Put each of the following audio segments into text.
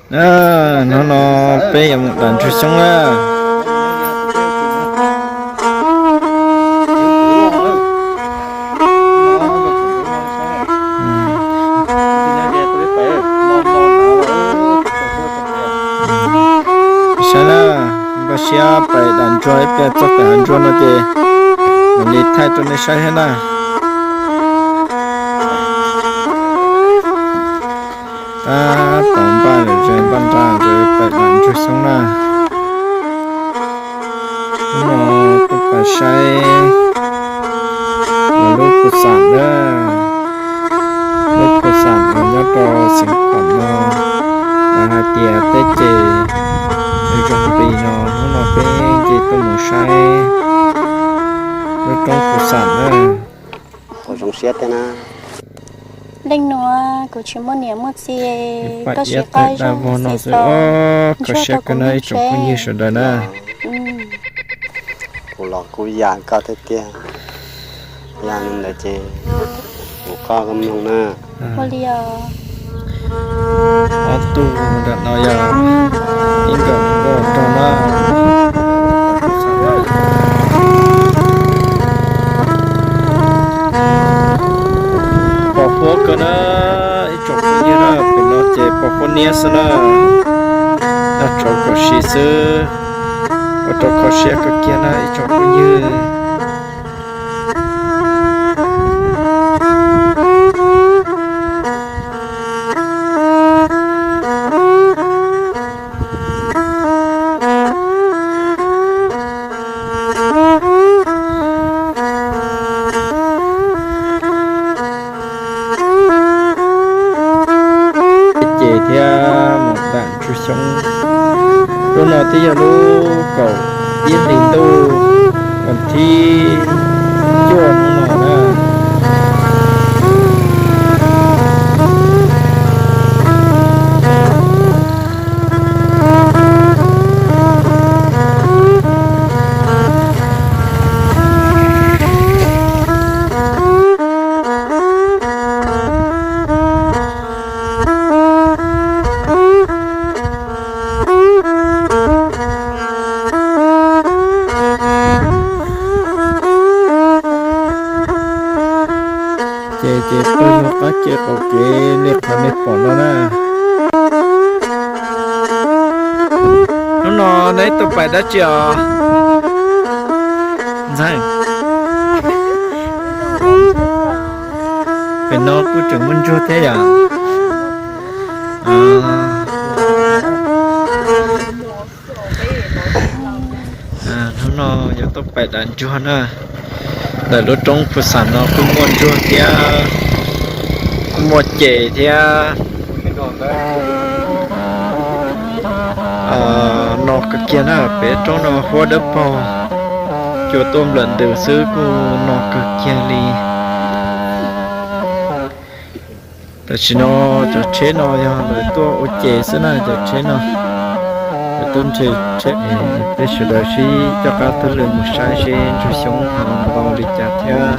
Na, hnub no peb yuav mus dam ntsuag xyoob na. Saib na, npaj siab pais dam ntsuag ib pliag txog pem hav ntsuag no ces mam li thaij rau nej saib thiab na. Tab tom npaj lawm, npaj nra rau pais dam ntsuag xyoob na. Hnub no tuaj pais saib lub phu xam na, lub phu xam uas nyob rau xeev Kham no, lawv hais tias teb ces zoo nqis no, hnub no peb nce tuaj mus saib lub roob phu xam na. Qhov zoo siab thiab na. Leej nua, kuv tsis muaj niam muaj txiv, koj siv qab zoo no xwb, koj siab kawg na ib tsoom phooj ywg sawv daws na. Kuv los kuv yam koj tiag tiag, yam li ntawd ces kuv qoj koj mloog na. Ua li os. Ob tug nram no yog ib nkawm nkauj rog na. Pos huab kawg na, ib tsoom phooj ywg na, pem no ces pos huab niab xwb na. Noj tshauv kom si xwb, ua rau kho siab kawg kiag na ib tsoom phooj ywg. Ces thiab mus dam ntsuag xyoob. Lub no twb yog lub kaum ib hlis ntuj, vas thib cuaj hnub no na. Ces ces pawg lug qab ke qaum kev li qhov nej pom no na. Hnub no neb tuaj pais dab tsi os? Ntxhee, pem no kuj tseem muaj ntsuag thiab yom? Hnub no yuav tuaj pais dam ntsuag na. Ntawm lub roob Phu Xam no kuj muaj ntsuag thiab, kuj muaj ces thiab. No kawg kiag na, pem roob no huab dawb paug, cua tuaj nplawm ntws xwb kuj no kawg kiag li. Tam sim no cov tsheb no yog lawv tuaj ua ces xwb na, cov tsheb no lawv tuaj nrhiav tsheb. Peb sawv daws sib coj qab tuaj lwm mus saib seb ntsuag xyoob ho ntau li cas thiab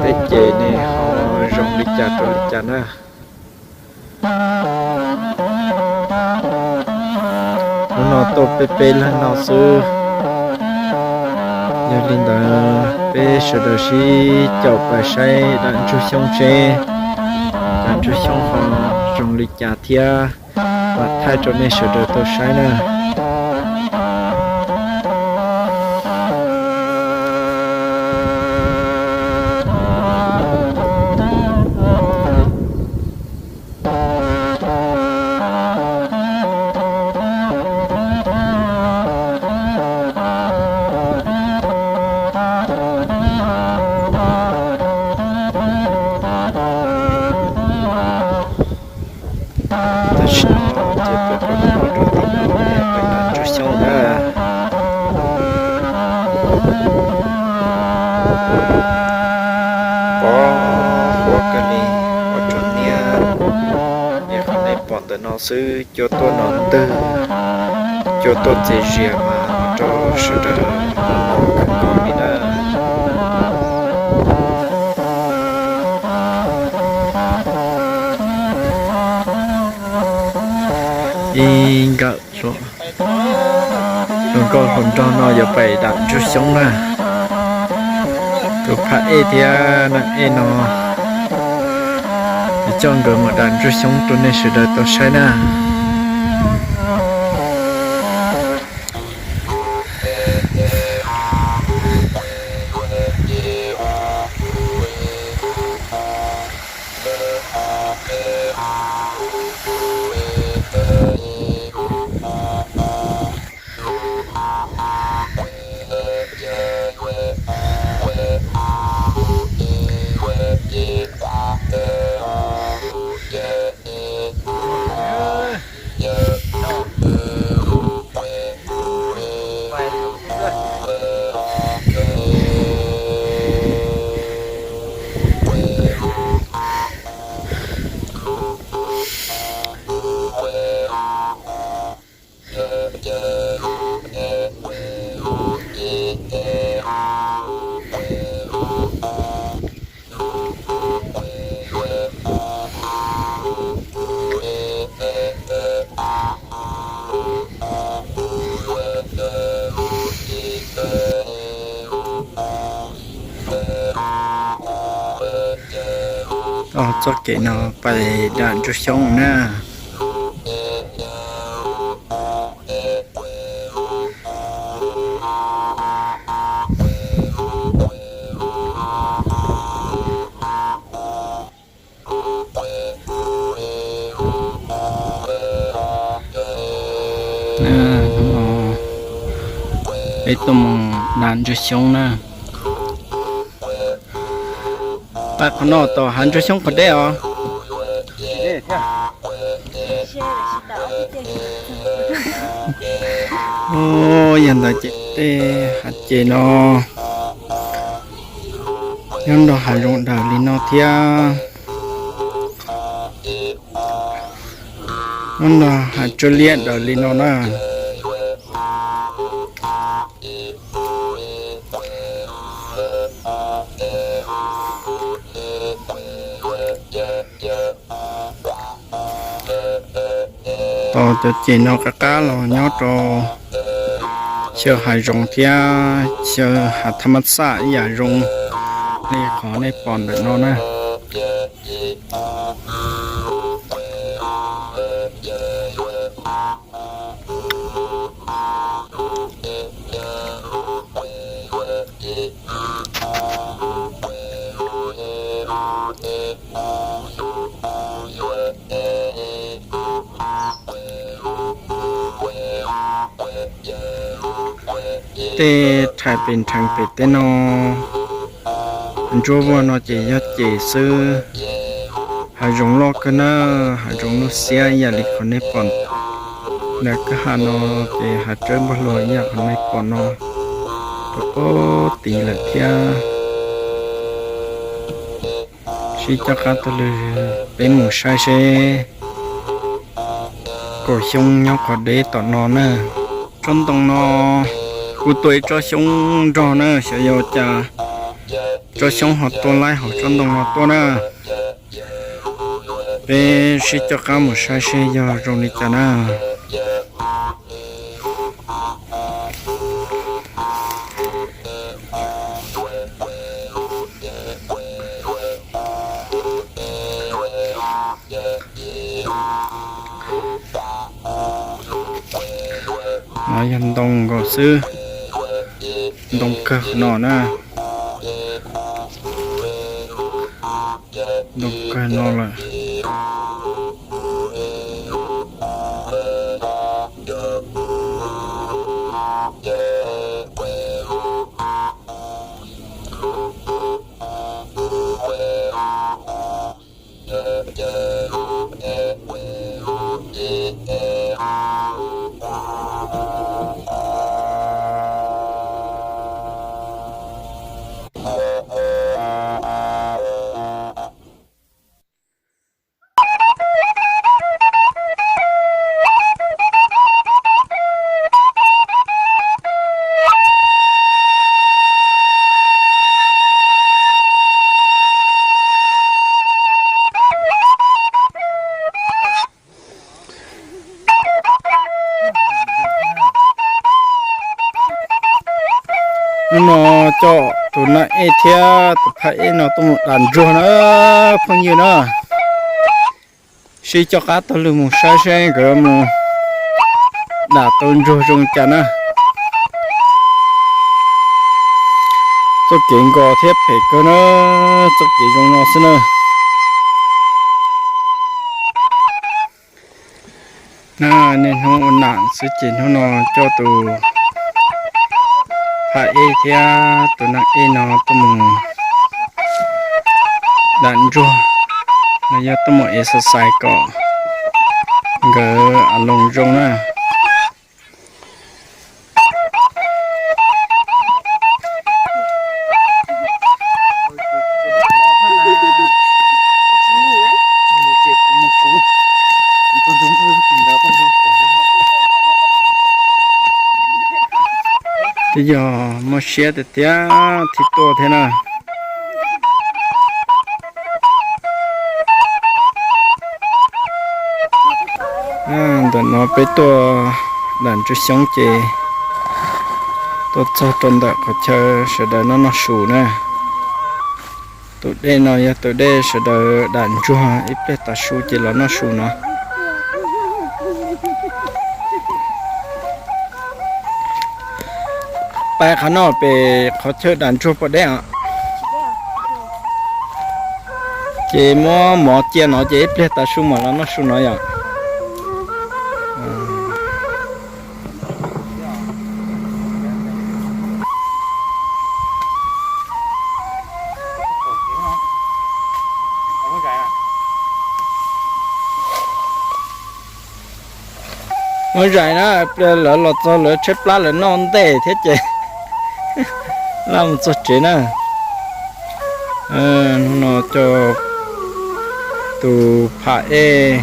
tej ces ne ho zoo li cas rau li cas na. Hnub no tuaj peb peb leeg no xwb. Yog li ntawd peb sawv daws sib caum pais saib dam ntsuag xyoob seb dam ntsuag xyoob ho zoo li cas thiab mam thaij rau nej sawv daws tau saib na. Tam sim no ces tuaj pom rau tim no pem dam ntsuag xyoob na. Pos huab kawg li, ua rau niab. Yog qhov nej pom ntawm no xwb, cua tuaj no ntws, cua tuaj txias zias mas ua rau sawv daws no kawg nkaus li na. Ib nkawm hluas nkauj hluas nraug no yuav pais dam ntsuag xyoob na. Tus phab ej thiab naj ej no yuav coj nkawd mus dam ntsuag xyoob rau nej sawv daws tau saib na. Txoj kev no pais dam ntsuag xyoob na. Peb tuaj mus dam ntsuag xyoob na. Pab qhov no tau hav ntsuag xyoob qhov deb os. Yog ntawd ces tej hav ces no nyob nrog hav zoov daws li no thiab. Nyob nrog hav tsawb liab daws li no na. Tau cov ces no qab qab los nyob rau xyaw hav zoov thiab xyaw hav thab mab xaj ib yam zoo li qhov nej pom ntawm no na. Tej rhais pem nrheev pem teb no, ntsuab vuag no ces yog ces xwb. Hav zoov loj kawg na, hav zoov loj xiab ib yam li qhov nej pom ntawm kwj ha no, ces hav tsawb npog luag ib yam qhov nej pom no, rau pem tid lawm thiab. Sib coj qab taug lw peb mus saib seb kaum xyoob nyob qhov deb tom no na. Tsob ntoo no kuj tuaj ib tsob xyoob nrog na, xyov yog cas tsob xyoob ho tuaj laib hauv tsob ntoo no tuaj na. Peb sib coj qab mus saib seb yog zoo li cas na. No yog ntoo nkaus xwb, ntoo kawg no na, ntoo kawg no lawm. coj tus nab ej thiab tus phaj ej no tuaj mus dam ntsuag na, phooj ywg na. Sib coj qab taug lw mus saib seb nkawd mus dam tau ntsuag zoo cas na. Txoj kev nkos thiab phem kawg na, txoj kev zoo no xwb na. Na, niaj hnub ua nam xwb ces hnub no coj tus phaj ej thiab tus nab ej no tuaj mus dam ntsuag, no yog tuaj mus exercise kom nkawd a loos zoo na. Twb yog muaj siab tiag tiag thiaj tuaj thiab na. Ntawm no peb tuaj dam ntsuag xyoob ces tuaj txog rau ntawm qhov chaw sawv daws noj noj su na. Tus dej no yog tus dej sawv daws dam ntsuag ib pliag tav su ces los noj su no. Pais qhov no pem qhov chaw dam ntsuag pom deb os. Ces muab mov cia no ces ib pliag tav su mam los noj su no yom. Muab zais na, pliag lawv los txog lawv tshaib plab lawv noj ntej thiab ces laj mus txog tsev na. Hnub no coj tus phaj ej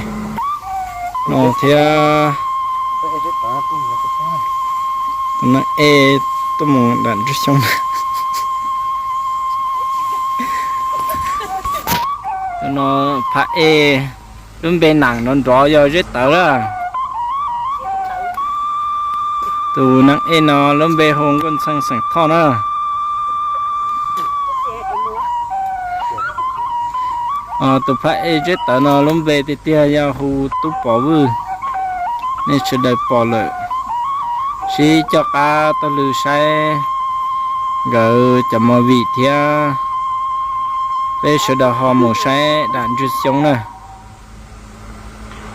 no thiab tus nab ej tuaj mus dam ntsuag xyoob. No phaj ej lub npe nam nrov nrov yog Zeb Tawv lawm. Tus nab ej no lub npe hu Nkauj Ntxhee xeem Thoj na. Tus phaj ej Zeb Tawv no lub npe tiag tiag yog hu Tub Pov Vwj. Nej sawv daws pom lawm, sib coj qab taug lw saib nkawd cov movie thiab peb sawv daws ho mus saib dam ntsuag xyoob na.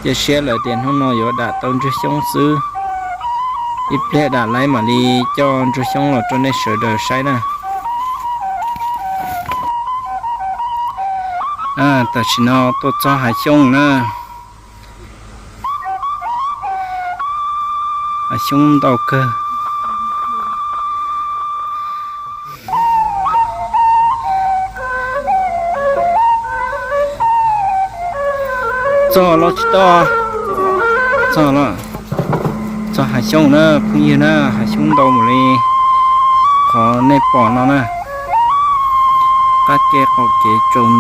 Cia siab lawm tias hnub no yuav dam tau ntsuag xyoob xwb. Ib pliag dam laib mam li coj ntsuag xyoob los rau nej sawv daws saib na. Tam sim no tuaj txog hav xyoob na. Hav xyoob ntau kawg. Txog los tsis tau? Txog los. Txog hav xyoob na phooj ywg na, hav xyoob ntau mus li qhov nej pom no na. Qab ke qaum kev tsaus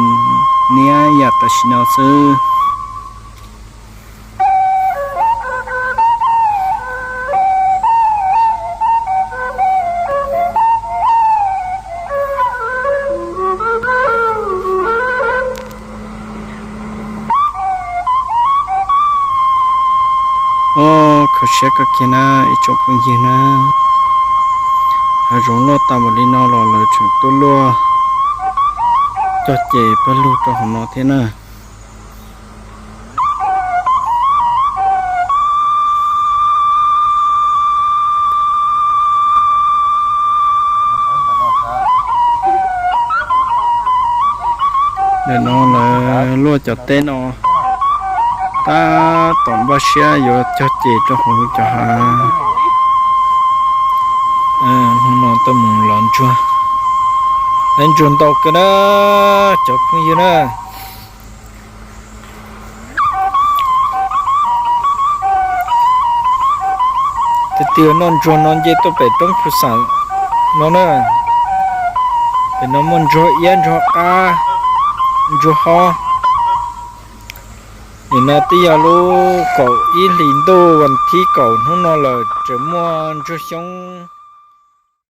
niab yam tam sim no xwb. Kho siab kawg kiag na ib tsoom phooj ywg na. Hav zoov loj tas npaum li no los lawv tseem tuaj luaj cog ces pawg lug rau hauv no thiab na. Ntawm no lawv luaj cov teb no tab tom npaj siab yuav cog ces rau hauv cov hav. Hnub no tuaj mus lov ntsuag, lov ntsuag ntau kawg na cov phooj ywg na. Tus twg noj ntsuag no nce tuaj pem roob Phu Xam no na. Pem no muaj ntsuag iab ntsuag qab ntsuag hob. Nim no twb yog lub kaum ib hlis ntuj vas thib kaum hnub no lawm tseem muaj ntsuag xyoob